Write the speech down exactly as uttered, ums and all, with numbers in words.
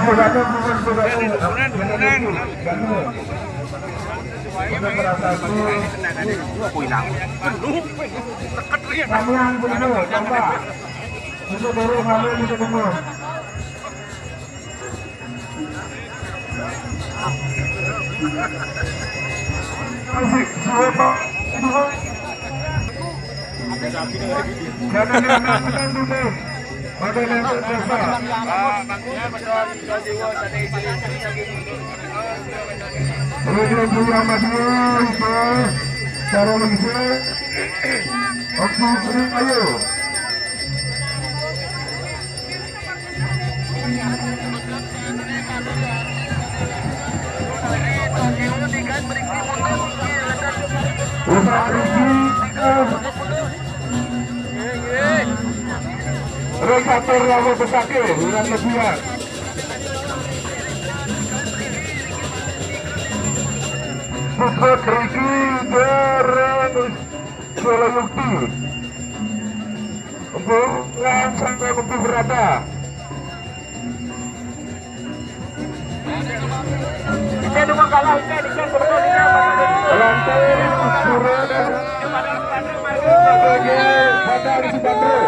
Kukunan, kukunan. Kukunan. Kami yang benar, tambah. Itu baru kami bisa dengar. Asik, siapa? Jangan dimainkan dulu. Pada level dasar. Kemudian juga Madura itu cara lagi. Oke, ayo. Rekator lawan pesakit, Wiran Lebihan. Pusat Riki, Darren, Suara Yukti. Bukan sampai Bukti Berada. Ikan dua kalah, ikan, ikan, betul, ikan, betul. Lantai, Surabaya. Pada Alexander.